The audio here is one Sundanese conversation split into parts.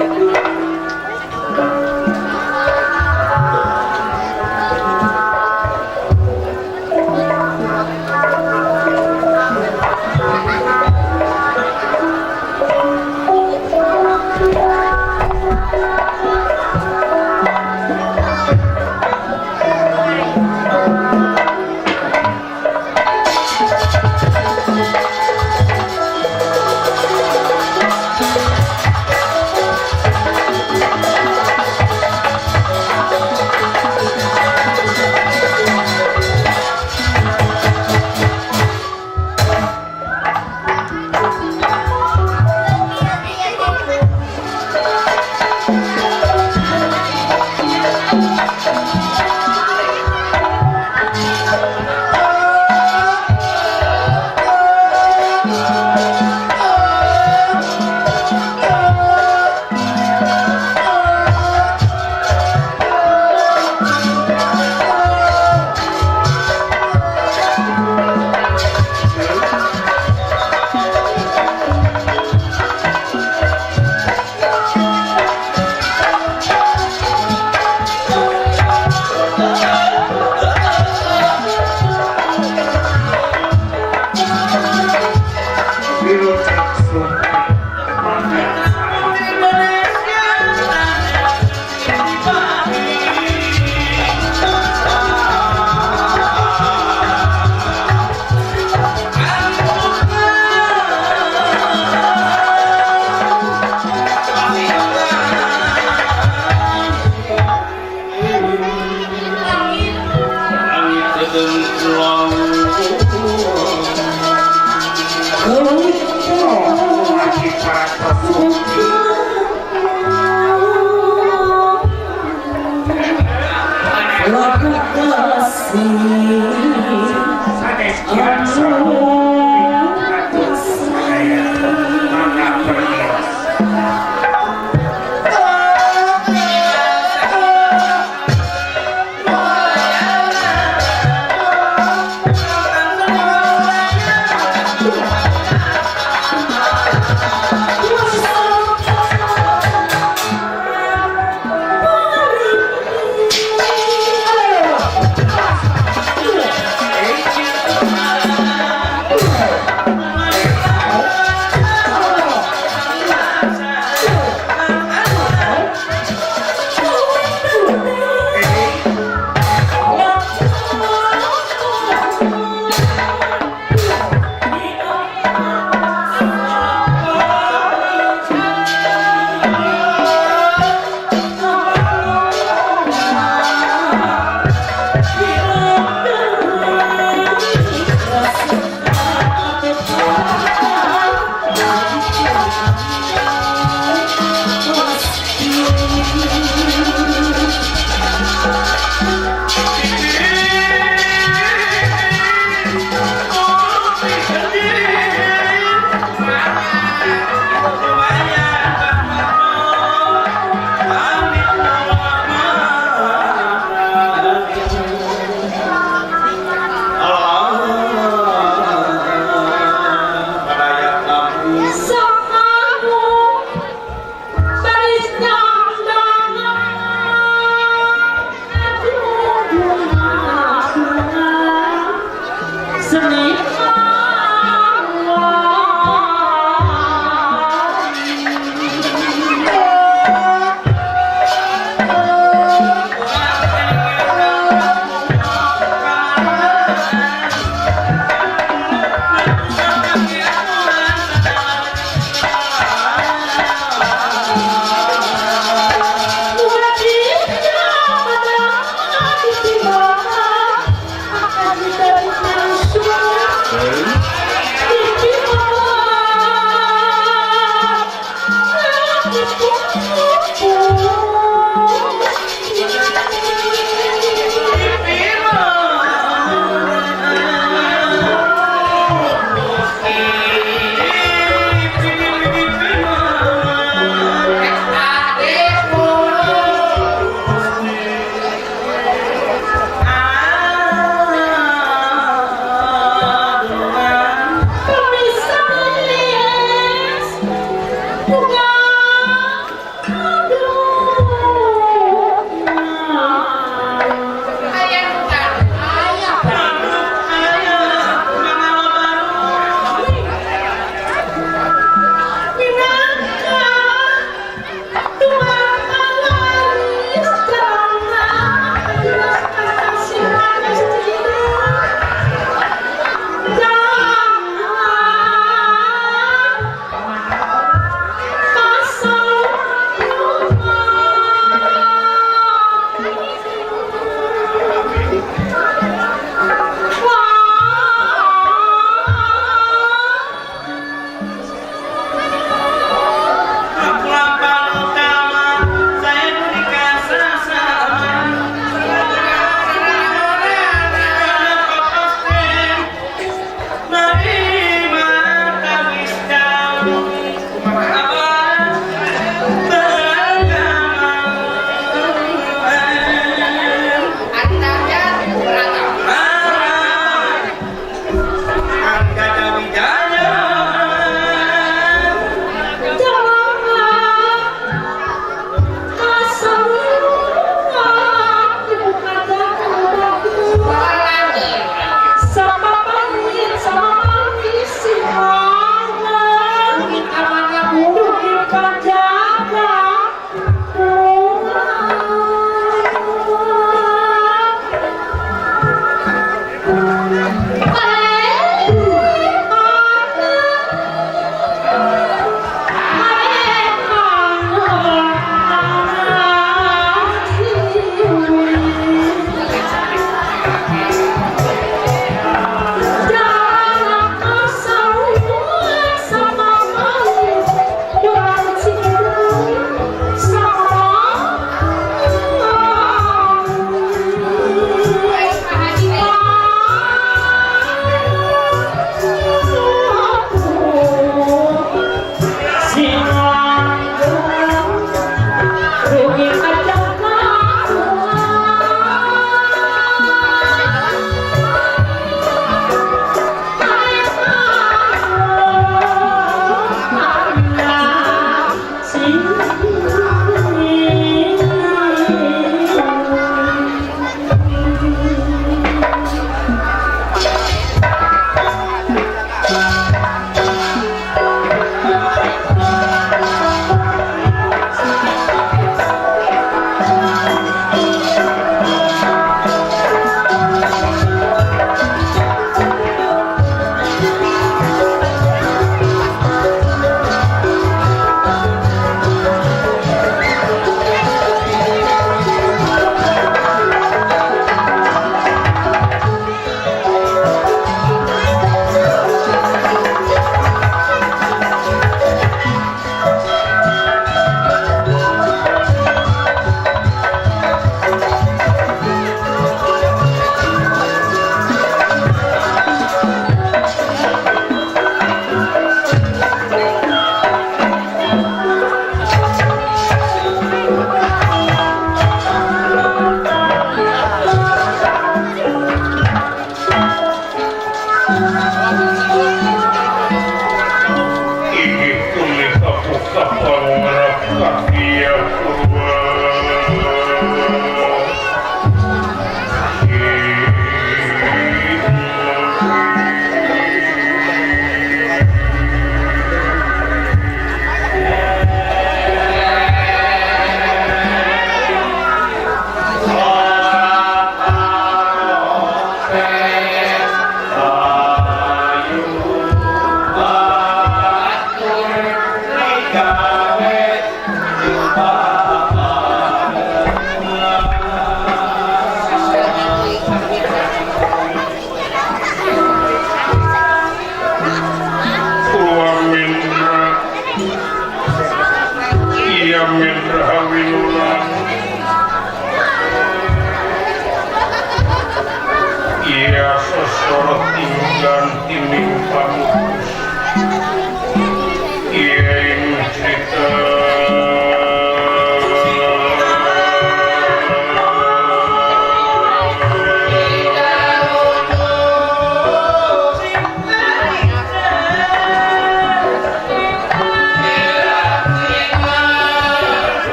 Thank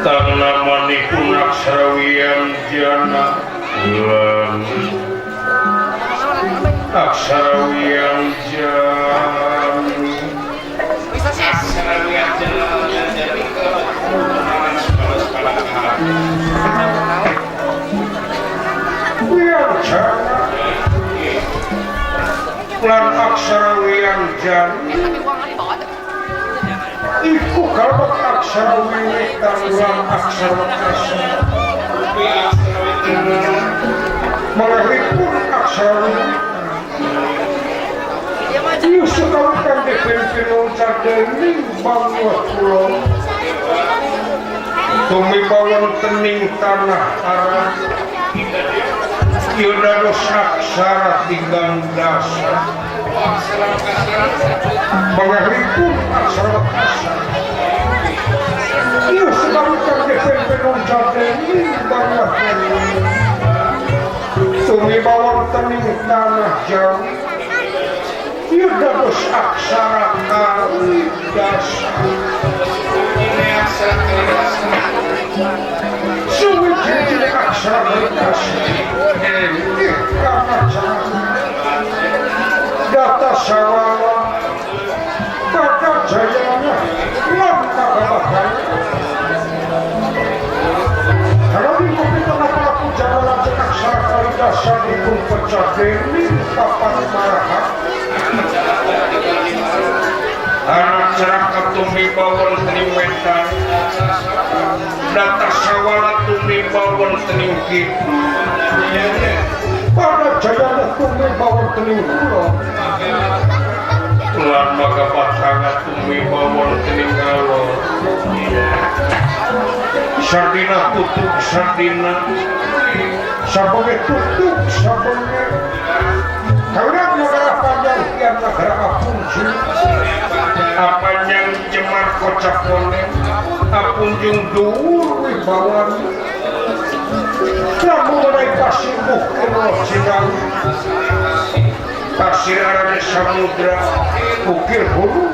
Tangnamanipun aksara wianjana lan Aksara wiyang jami wiyang jana lan aksara wiyang jami iku kalebet aksara wiwitan lan aksara wekasan malihipun aksara wiwitan Yusuf kang dipimpin loncat dening bangwa kula tumiba wonten ing tanah Arab dados aksara tigang dasa malihipun aksara wekasan Yusuf kang dipimpin loncat dening bangwa kula tumiba wonten ing tanah Jawi dados aksara kalidasa suwi-wiji aksara kalidasa data sawala pada jayanya lan kagabahan kalau dipun pelaku jalan aksara kalidasa dipun pecah dening papat maraha anak ceraka tumiba wonten ing wetan data sawala tumiba wonten ing kidul pada jayana tumiba wonten ing kulon lan magapathanga tumiba wonten ing ngalor sardina tutuk sardina sabenge tutuk sabenge kawula nagara panjang kian nagara apunjung apanjang jemar kocap konen apunjung dhuwur wibawan lamun menawi pasir bukir Cinawi pasir arane samudra bukir hulu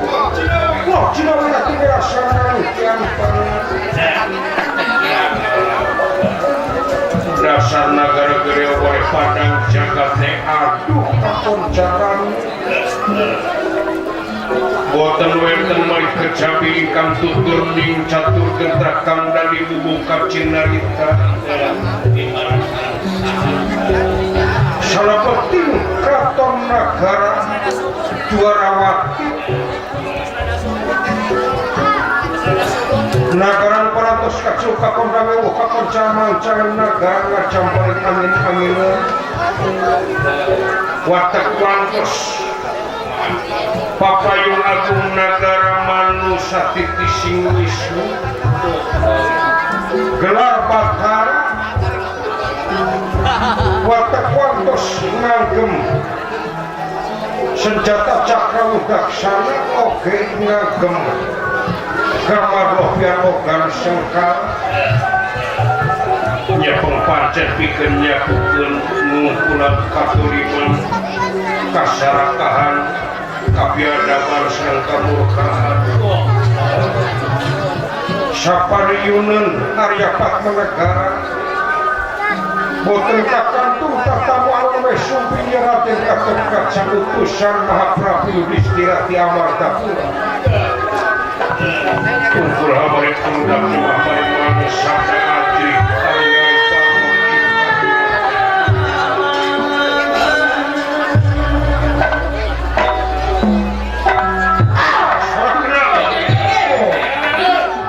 loh Cinawi ati rasana kian pangan dasar nagara gede oleh padang jagatne aduh kakoncaran boten wenten malih kejabi ingkang tutur ning catur gentrak kang dadi bubungkap cinarita salebeting kraton nagara Dwarawati nagaran parantos kacau kakon rawuh kakon camang-camang nagara ngacamparing angin-angin watek wantos papayung agung nagara manusa titising wisnu gelar Bathara watek wantos ngagem senjata cakra widaksana oge ngagem gamar lopian ogan sengkar nyepeng pancen pikeun nyakukeun ngungkulan katuliman kasarakahan kabiadaban sareng kamurkaan sapariyuneun Arya Patmanegara boten kakantung tatamu anu sumping Raden Gatotkaca utusan Mahaprabu Yudhistira ti Amartapura kumpul habare tundap habare manusa adri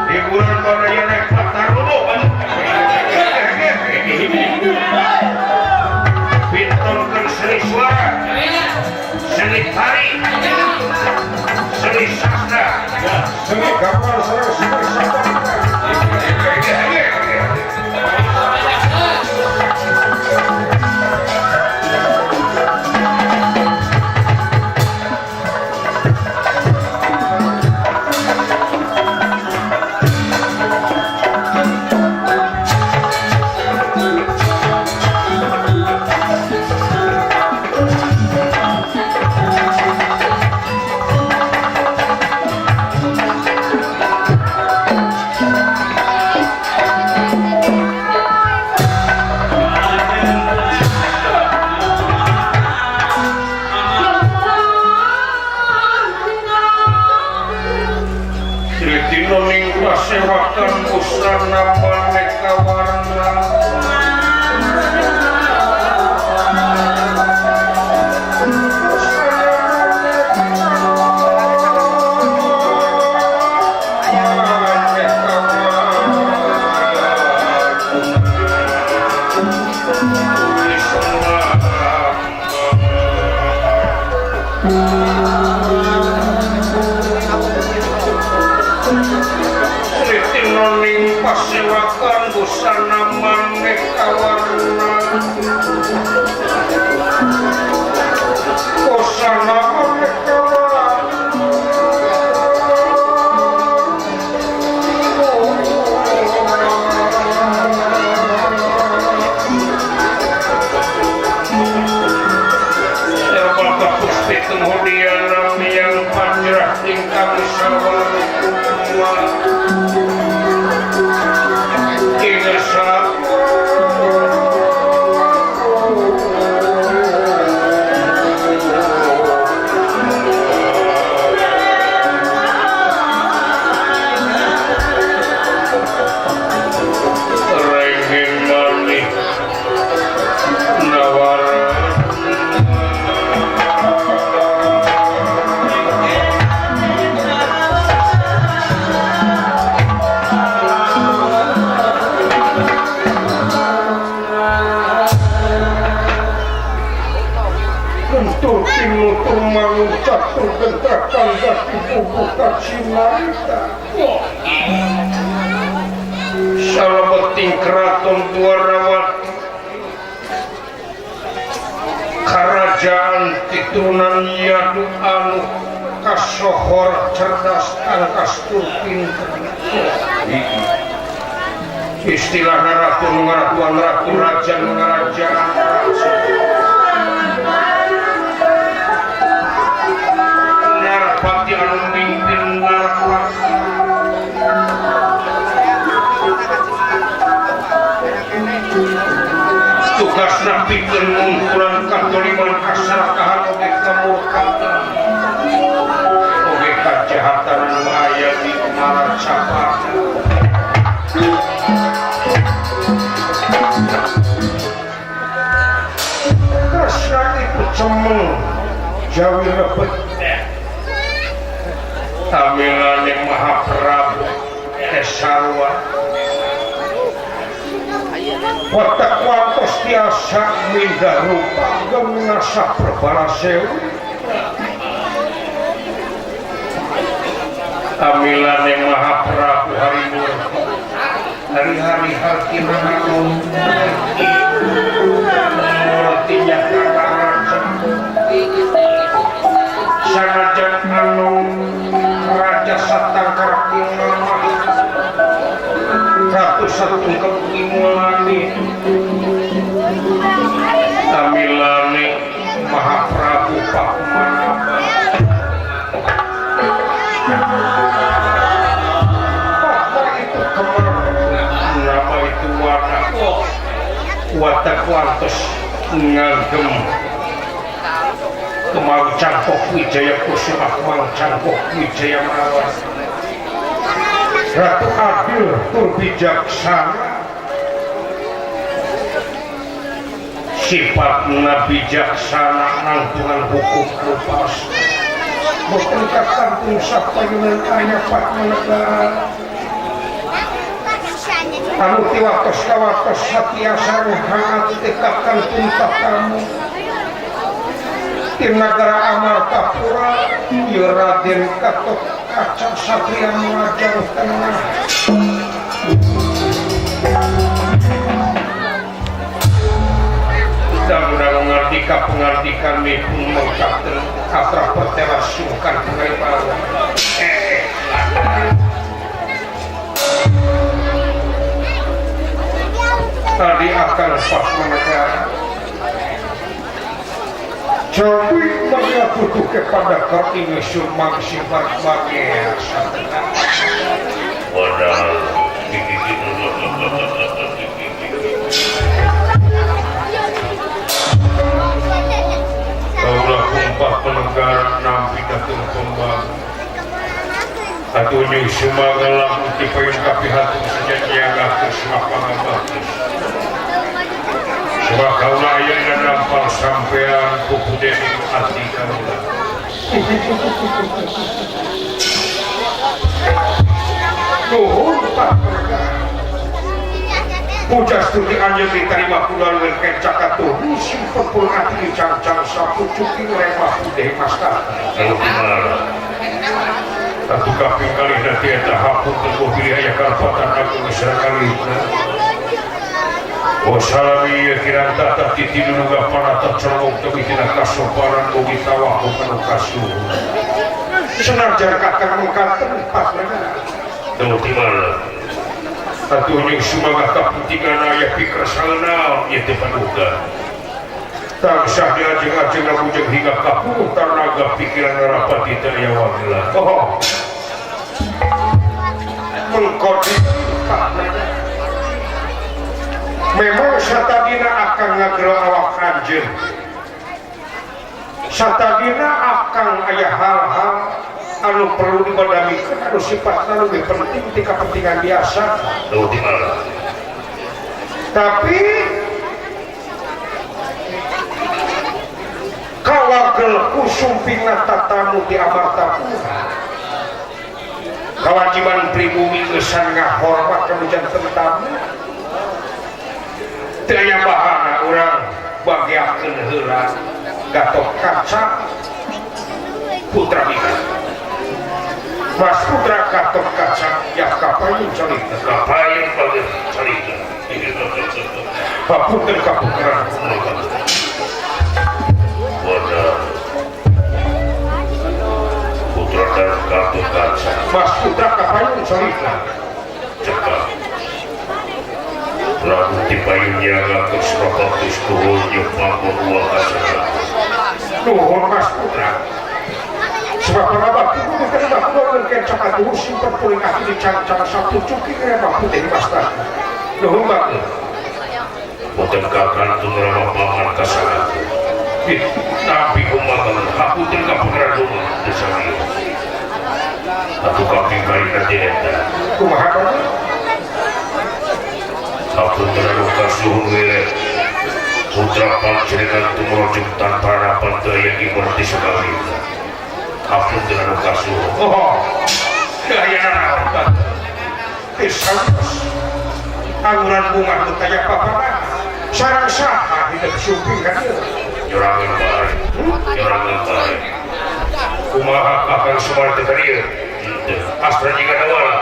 hiburan baraya naik patarulo pintonkeun seni suara seni tari seni sastra seni gambar sareng seni sastra. Tinoning pasewakan busana maneka warna busana maneka warna Bapak Gusti kemudian yang panjrah ingkang sawang Salebeting Keraton Dwarawati Karajaan titurunan Yadu anu kasohor cerdas tangkas tur pinter. Istilahna ratu nu ngaratuan ratu raja nu ngarajaan raja. Narpati anu mimpin narpati. Tugasna pikeun ngungkulan katoliman kasarakahan oge kamurkaan oge kajahatan anu aya di Maracapati. Kresna itu cemeng jawi lebet tamilane Mahaprabu Kesarwa watak watos tiasa mindah rupa geminasa perbala sewu tamilane Mahaprabu Harimurti hari-hari hartina anu murtinya kakak raja sanajan anu raja satangkar kinamah ratu satungkep kimulani tamilane Mahaprabu Pakumanaba Pakma itu kemar nama itu watak watak wantos ngagem Kemang Cangkok Wijaya Kusuma Kemang Cangkok Wijaya Mawar Ratu adil tur bijaksana sifatna bijaksana nangtungan hukum lupas boten katantung sapayunan aya Patmanegara anu tiwatos kawatos satiasa hangat teu katantung tatamu di nagara Amartapura ieu Raden Gatot Kaca Satria Majang Tengah. Dang-dang ngardika pengardikan mipun mengkaten katra pertela sungkan pengaibawa. Tadi akan Patmanegara Jawi mengaku kepada Kartini Sumangsi berbagai Wadah. Kaulah kumpah penegara nampi datang kembang Atunyu sumangga lamun tipayun kapihatung sejanjian aku semapangabatus Sebab kaulah ayeuna nampal sampean kuku dening ati kaula. Nuhun Patmanegara. Puja stuti anjeun diterima kula luwih kencak atuh musim pepul ati cangcang sapucuk cuking remah putih Mas Lalu kumaha atuh kaping kalihna teh eta hapunten boh bilih aya kalepatan agung sareng kalihna. Oh salami kirang tatah titi nunggah panatah colong teuing tina kasopanan bogi tawah kanu kasuhun. Senajan kakang mengkaten panjenengan. Teu ti mana? Atuh jeung sumaga kapentingan aya pikersaeun naon ieu teh paduka. Tangsah diajeng-ajeng ngabujeng hingga kapuruh tarnaga pikiran narapati teu aya wagila. Oh. Mengkodi memang satadina akan ngagero awak anjeun. Satadina akan aya hal-hal anu perlu dibadamikeun anu sifatna lebih penting ti kepentingan biasa. Tuh di mana? Tapi kawagel ku sumpingna tatamu di Amartapura. Kewajiban pribumi geus ngahormat ka janten tamu. Teu aya bahana urang bagiakeun heula Gatot Kaca Putra Bima. Mas Putra Gatot Kaca ya kapayun carita. Kapayun bageun carita. Hapunten ka putra. Wadah. Putra dan Gatot Kaca. Mas Putra kapayun carita. Cekap. Lalu dipayunnya ke Surabaya nuhun jeung panggon uang kasana. Nuhun Mas Putra. Sebab pangabakti kudu kana bakuan kencang atuh simpen puling ati dicancang satu cuki remah putih Mas Putra. Nuhun bagus. Boten kakantun rama paman kasana. Tapi kumaha hapunten ka putra rumah desa ieu. Atuh kaping kalina teh eta. Kumaha bagus? Hapunten anu kasuhun wile. Putra panjenengan tumrojeng tanpa harapan teu aya ibarti sakali. Hapunten anu kasuhun. Oh. Teu aya nanaon bagus. Teu angguran bunga nu taya papangan. Sareng saha hidup sumping ka dieu? Nyorangan bae. Nyorangan bae. Kumaha kakang Sumar teh ka dieu? Henteu. Astra jiga dawala.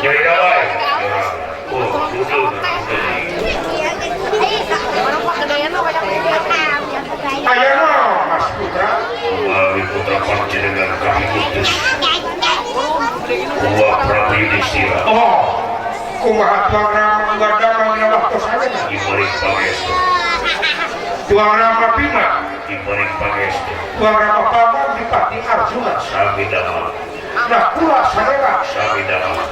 Nyari dawae. Oh, duduk. Aya naon Mas Putra? Kumaha putra panjenengan kami utus. Kumaha Prabu Yudhistira. Oh. Kumaha tuang Rama ngadamang dina waktos ayeuna? Diberi pangestu. Tuang Rama Bima diberi pangestu. Tuang Rama Bama dipati Arjuna. Sami damang. Nah kula sareng sami damang.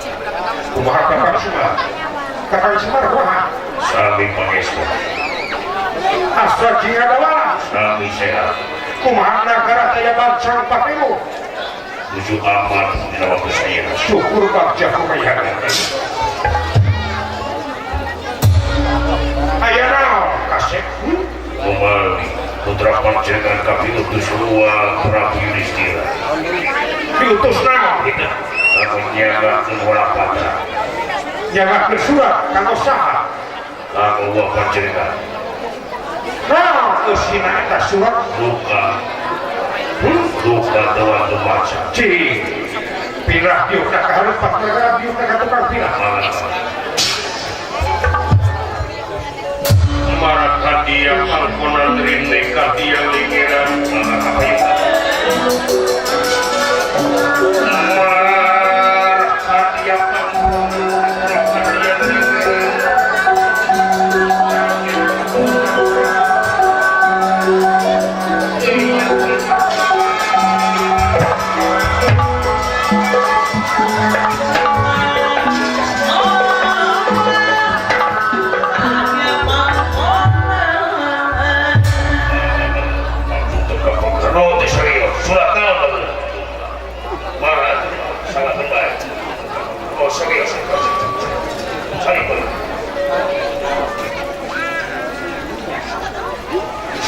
Kumaha Kakang Sumar? Kakang Sumar kumaha? Sami pangestu. Astra jinga dawala. Sami sehat. Kumaha nagara taya bancang pakemu? Tuju aman dina waktu ayeuna. Syukur bagja kumaha. Aya naon kasep? Kumaha putra panjenengan kapiutus ruwa Prabu Yudhistira. Diutus naon kita? Kanggo nyiagakeun walapatra. Nyiagakeun surat kanggo saha? Kanggo wa panjenengan. Naon eusina eta surat? Luka. Luka dewa maca. Cih. Pindah diukna ka hareup negara diukna ka tukang pindah. Marakadia alkonan rinde kadia lingiran Marakadia alkonan lingiran.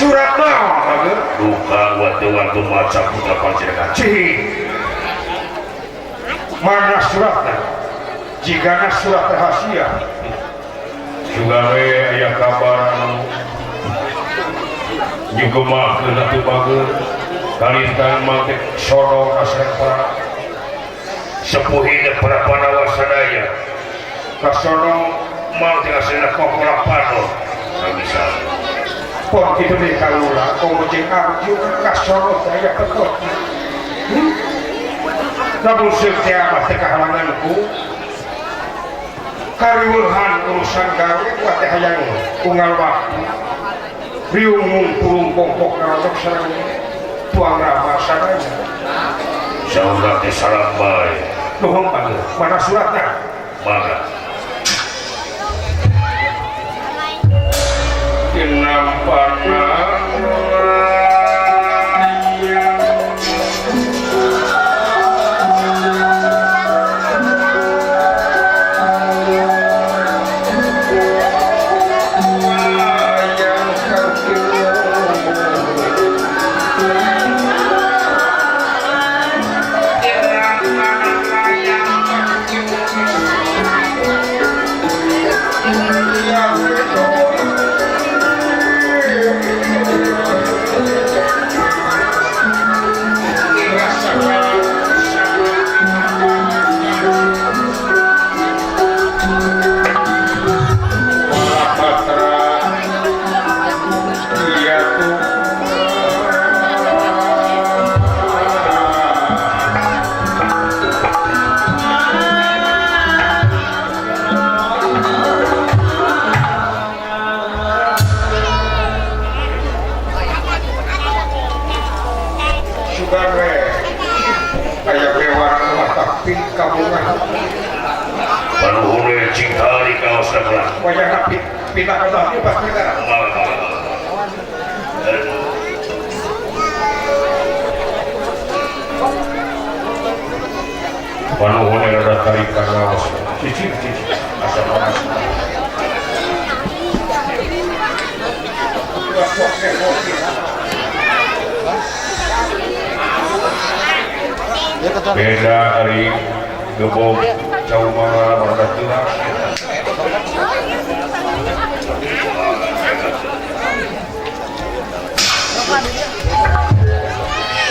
Surat naon? Duka waktu-waktu maca putra panjenengan. Cih. Mana suratna? Jigana surat rahasia. Juga we aya kabar anu Nyugemakeun atuh bager kalintang mah teh sodong asrang para sepuhina para Pandawa sadaya kasodong mah teh asrang kokolak pano sami-sami pon kitu deui kalula komo jeung Arjuna kasodong teh aya petot lamun seuk teh mah teh kahalangan ku kariweuhan urusan gawe kuat teh hayang unggal waktu riung ngumpul pokok ngarodok sareng tuang rama sadaya saurang teh salam bae nuhun bae mana suratna mangga dinampana beda hari gebog caumara warna telas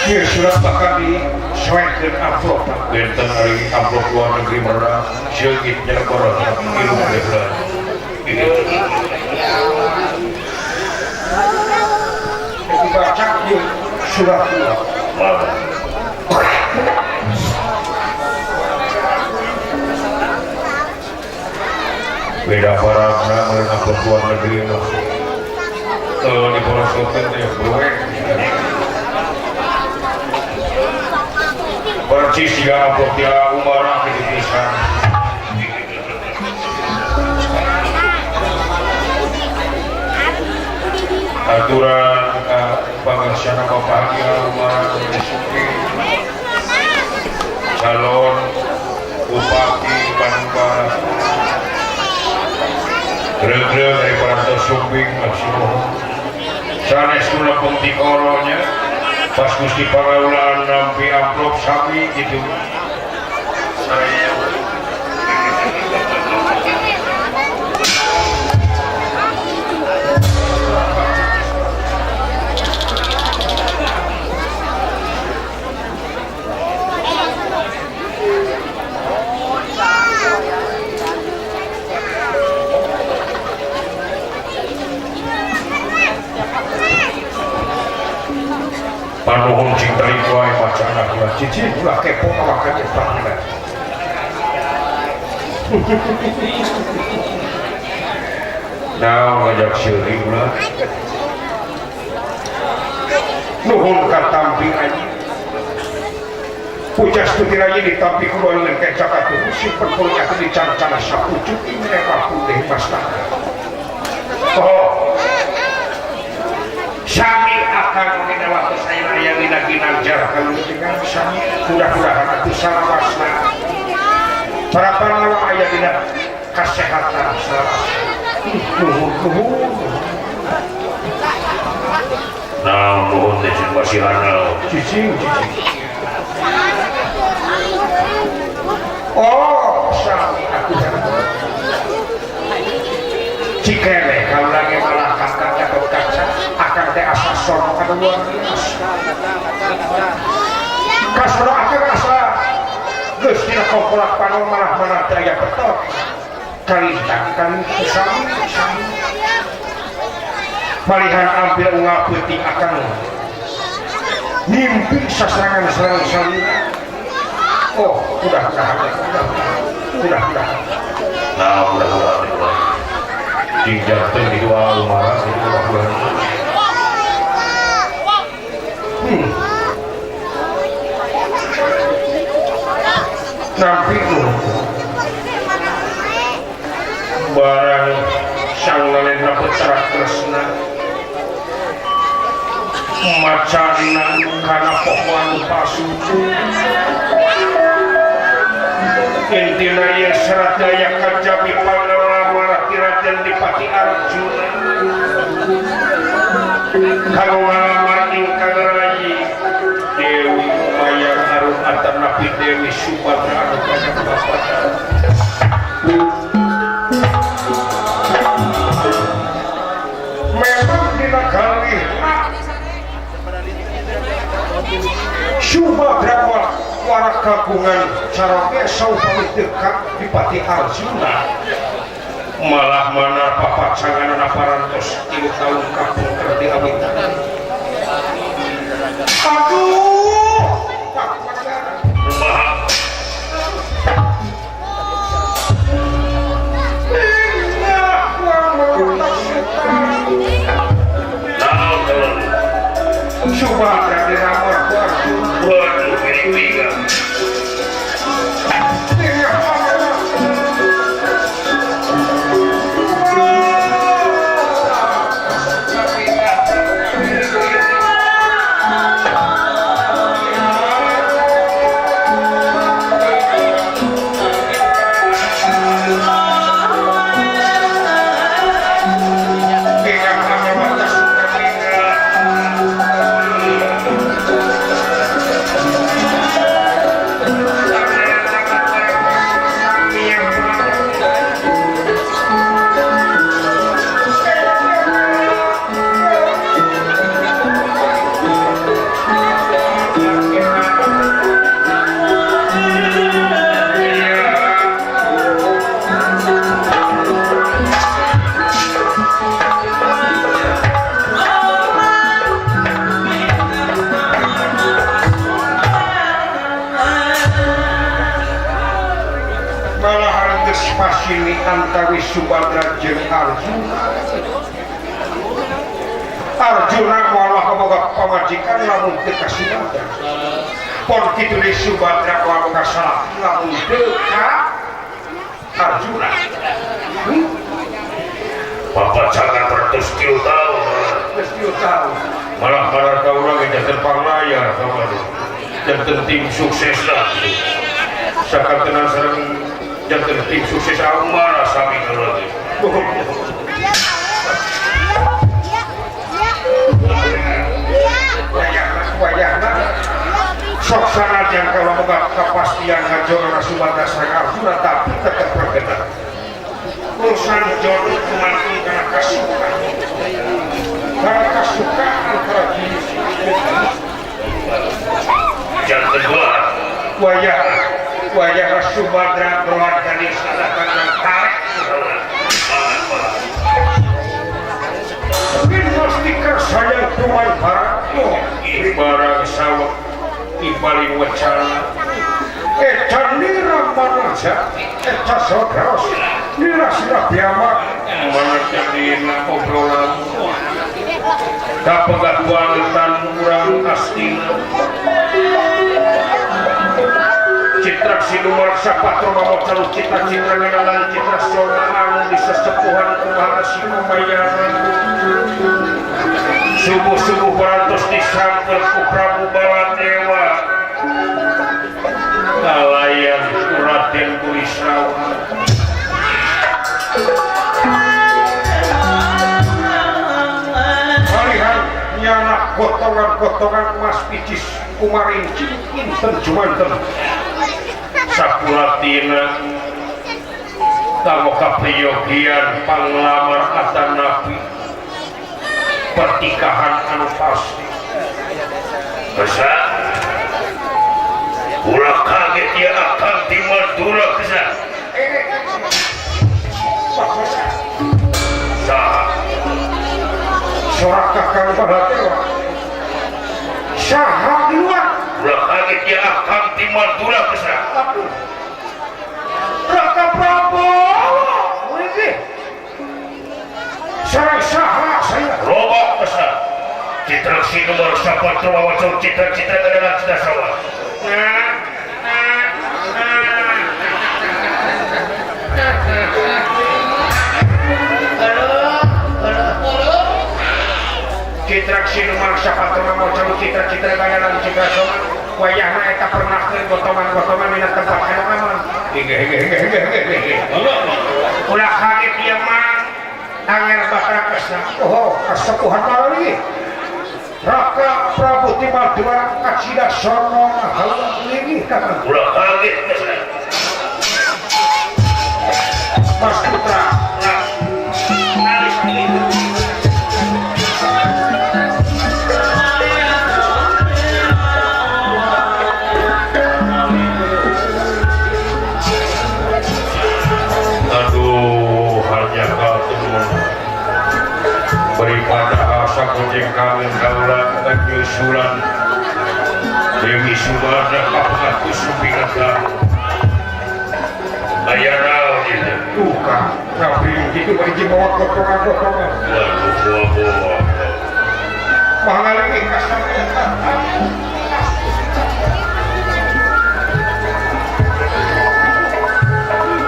ieu surat bakal disoekeun amplop benten hari amplop luar negeri marah seungit nyelepor hirup lebar dibaca ieu surat beda parabna meureun amplop luar negeri mah teu diporosokeun teh goreng percis jika amplop dia umarah gitu pisan aturan ka pangarsana bapak dia umarah calon bupati Bandung Barat Regreg dari parantos Sumbing maksimal sanes kula pengtikoronya pas Gusti Pangaulaan nampi amplop sami gitu saya panuhun cing tarik wae macana kula cici ulah kepo makan eta. Nah, ngajak seuri ulah. Nuhun katampi aji. Pujas tutirayi ditampi kulo leungeun kecap atuh simpen kulo atuh dicancana sapucuk mereka putih mas. Oh. Sami akan mengenal waktu saya raya dina ginanjar kalau dengan sami mudah-mudahan atuh salawasna para pahlawan aya dina kasehatan salawasna nuhun nuhun nah nuhun teh masihan cicing cicing oh sami atuh cikere kalau lagi malah kakak catat kaca akan teh asa anu luar biasa. Kasana akang asa geus dina kompolak panon malah mana teh aya petot. Kalintang kali sami sami. Malihan ampil unggal peuting akang mimpi sasarangan sareng salira. Oh, udah. Nah, udah. Jing jantung di dua marah itu udah. Nampi barang sang nalendra putra Kresna macana kana pohoan pasucu intina ieu serat daya kajabi pangalamar ti Raden Dipati Arjuna kanggo ngalamar ingkang rayi Dewi Mayang Arum atanapi Dewi Subadra anu banyak bapatan. Memang dina galih Subadra warak kagungan caroge saupami teu ka Dipati Arjuna malah mana papacanganna parantos 3 tahun kapungker di awitan. Aduh, kumaha? Subadra diramor ku Arjuna. Waduh, miring. Antawi Subadra jeung Arjuna. Arjuna moal kaboga pamajikan lamun teu ka Subadra. Pon kitu deui Subadra moal boga salaki lamun teu ka Arjuna. Papacangan ratus 3 tahun. Geus 3 tahun. Malah para ka urang janten panglayar kamari. Janten tim sukses lah. Sakantenan sareng janten tim sukses amarah sami lagi. Wayahna sok sanajan kalau boga kepastian ngajorna Subadra sareng Arjuna tapi tetep berbeda. Urusan jodoh kumantun kana kasuka. Kana kasukaan antara jenis. Janten dua. Wayah Subadra keluarga desa datang dan tarik. Stiker sayang tuan barato barang sawah ibaling wacana eca nira manaja eca sodros nira sira biamak mana jadina obrolan kapegat wantan urang astina citra sinumark sapatro mamocalu citra-citra nganalan citra sona anu di sesepuhan kumaha si kumayaran subuh-subuh parantos disamper ku Prabu Baladewa kalayan Raden Burisrawa. Malihan nyanak gotongan-gotongan emas picis kumarinci inten jumanten sakulatina kanggo kapriyogian panglamar atanapi pertikahan anu pasti. Kesa ulah kaget ya akang di Madura kesa. Saha Sorak kakang Baladewa. Saha di luar. Ulah kaget ya akang di Madura kesa. Aduh. Raka Prabowo. Ini. Sareng saha saya. Robok kesa. Citra si nomor sapa terwawa citra-citra adalah citra sawah. Citra si nomor sapa terwawa citra-citra adalah citra sawah. Wayahna eta pernah keur gotoman-gotoman dina tempat anu aman. Ulah kaget ieu mah angel bakal kesna. Oh, kasepuhan lagi. Raka Prabu Timal Dua kacida sono hawa lagi kakang. Ulah kaget kesna. Mas Putra. Aduh, hanya kau temun. Beripada asa kucing kawin kaulan penyusulan Dewi Subarna kapengaku supinata Ayah naon itu? Duka, ngapain gitu bagi bawa kotoran-kotoran. Waduh, buah-buah. Mangalingi kasar.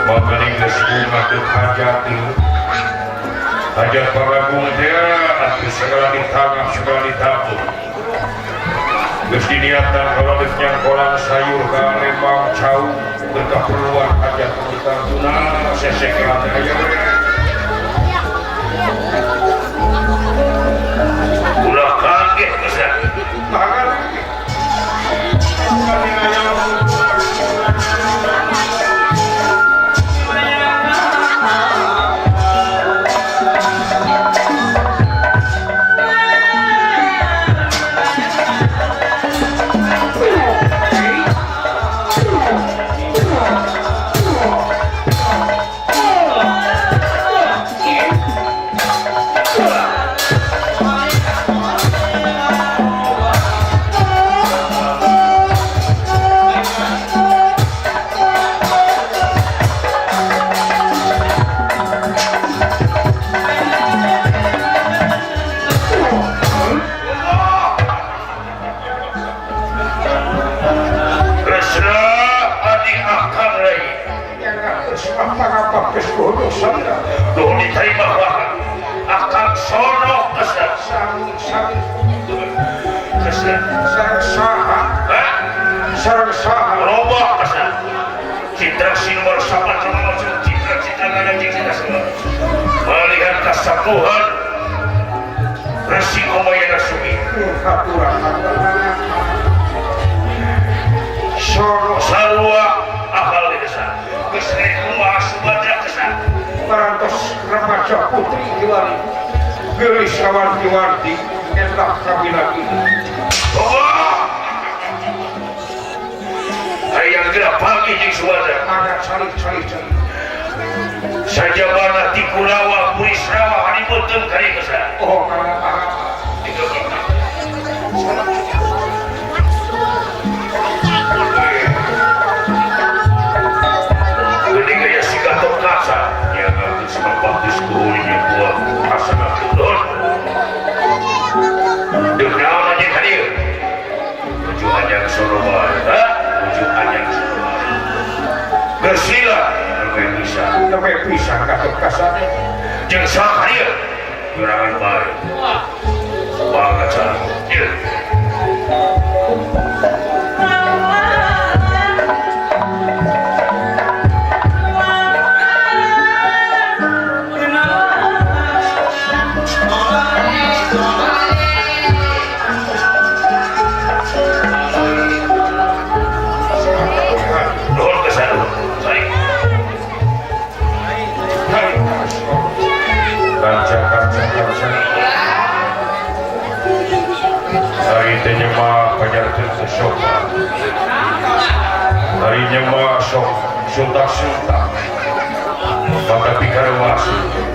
Mangaling geus bunga teu hajat ieu. Hajat pangagung teh atuh segala ditangap segala ditabung. Geus diniatan kalau geus nyangkolan sayur ka Lembang cau berkeperluan hajat kita tuna sesekela teh aya we. Ulah kaget geus. Mangalingi. Melihat kasapuhan Resi Kumayana Sumi Sarua akal di desa geus rek kumaha Subadra kesa parantos remaja putri kiwari geulis kawanti-wanti eta kabilaki. Oh! Hayang geura pagi jeung Subadra ada cari-cari sajabana ti Kurawa Burisrawa hanimuteun ka dieu kesa. Oh, kana geuning aya si Gatot Kaca nya geus mapaktis kuhulinya buah asana turun. Deuk naon aja ka dieu? Nuju anyang sono bae, ha? Nuju anyang sono bae. Geus lila bisa sampai pisah Gatot Kaca jeung saha ieu gerangan bae banget cara ieu. Nuhun kesana baik. Kaca kaca kaca. Ari teh nyemak pajarkeun teh sopan. Ari nyemak sok suntak-suntak. Mata pikarewas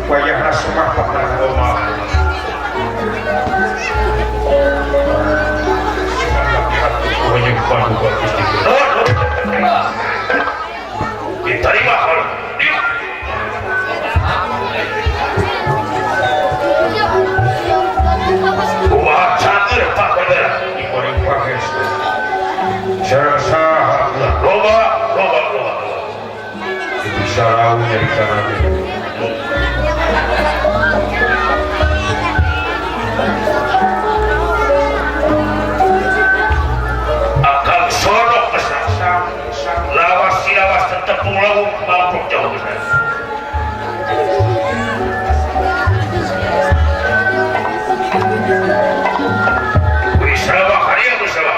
Wayahna semah bakal omah. Banyak paduka Gusti. Diterima kalau kumaha cager Pak Bandara dibanding pangestu. Sareng saha loba loba loba bisa rawuh nyari kana teh. Akang sorok kesana lawas silawas tetepung lawu mamprok jauh kesana. Wisrawa karya wisrawa.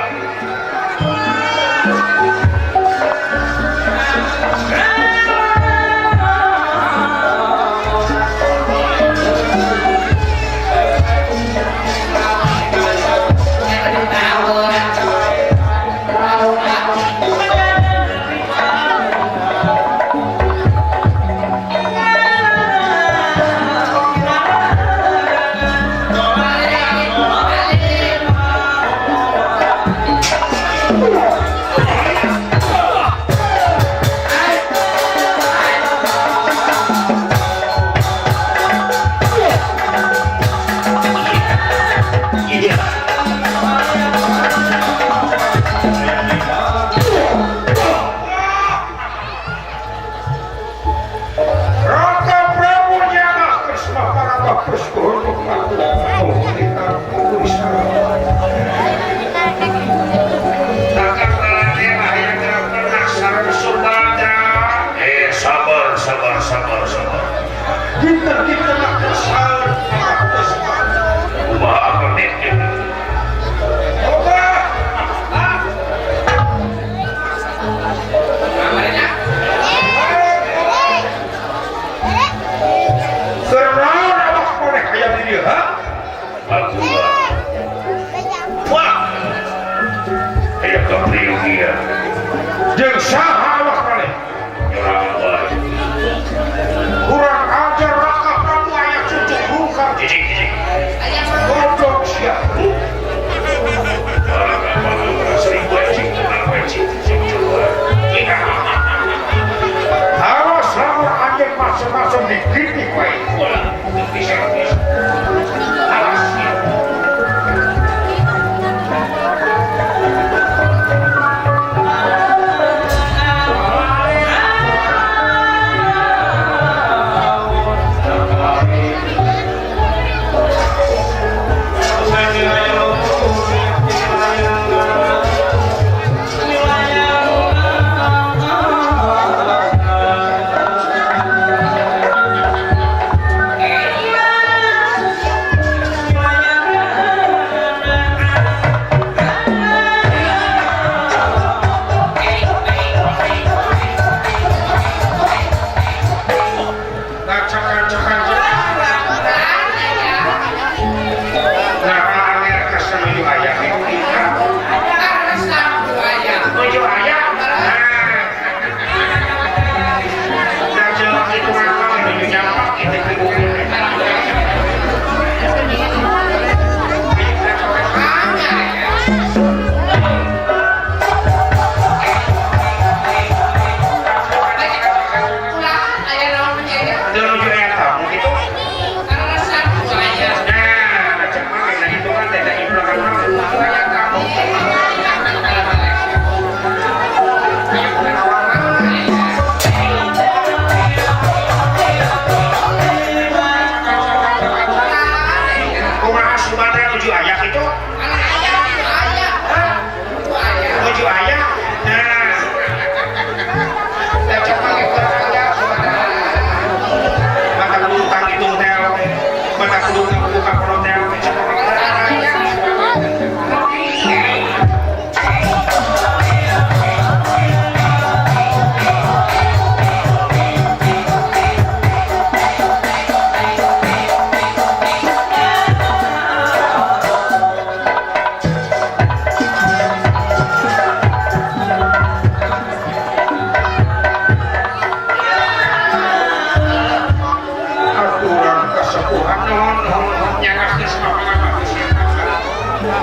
Raka Prabu Nyamah Kresna Parabah Persuhun Sabar sabar sabar sabar. Kita nak kesal Kumaha akang nih? Kerana awak maneh aya di dieu, ha? Ampura. Wah. Aya kapriyogia. Jeung saha awak maneh? Nyorangan wae. Kurang ajar Raka Prabu aya cucuk rungkang. Jijik jijik. Goblok sia. Awas lamun anjeun macem-macem dikritik wae. Awas.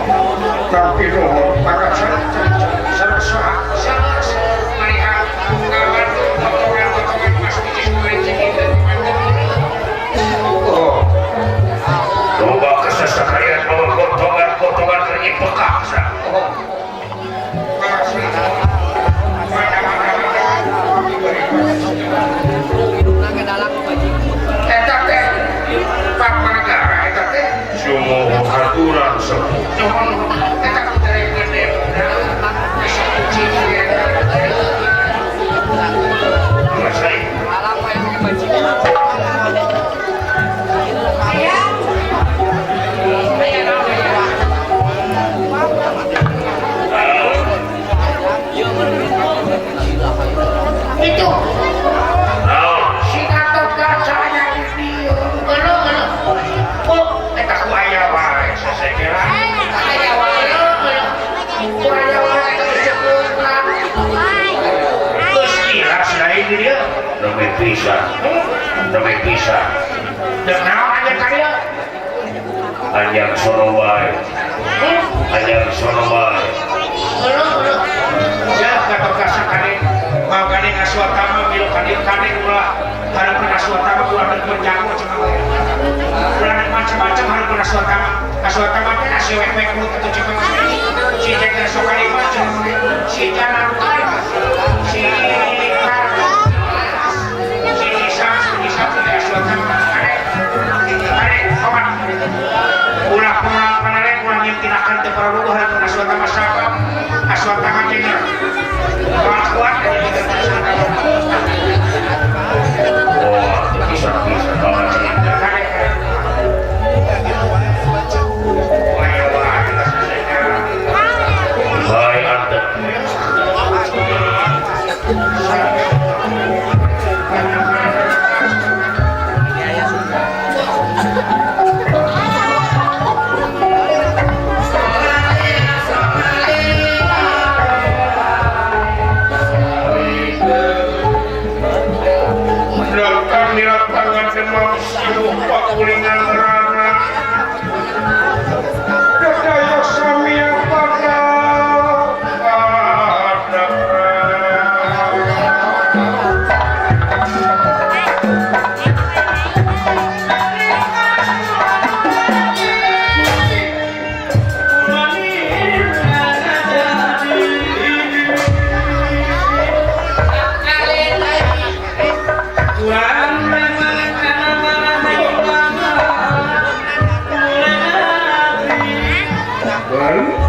Tapi nuhun maka oh. Loba kesesakarian bawa kotongan-kotongan kerja pekak sa. Oh. Eta teh Pak Manegara eta teh Sumuhun aturan sepuh. Nuhun eta teh gede. Itu si Gatot Kacanya ini oh eta ku aya wae sasekera aya wae ku aya wae geus kilas lain dia nembe pisan nembe pisan deuk naon aya ka dieu anyang sono wae anyang sono wae ya Gatot Kaca kade magane Aswatama milu kadieu kade ulah hareupeun Aswatama ulah berjago cenah wae ulah macam-macam hareupeun Aswatama Aswatama teh asewek-wek mulut atau cepet si Jaga Sokalima si Jalan si si Isa si Isa teh Aswatama kade kade omat ulah panarek ulah nyeun tinakan teu pararuguh hareupeun Aswatama sabab Aswatama teh kuat oh bisa bisa hai anda datang di lapangan demam sibuk pakulingan rana dadaya samia pada pada baru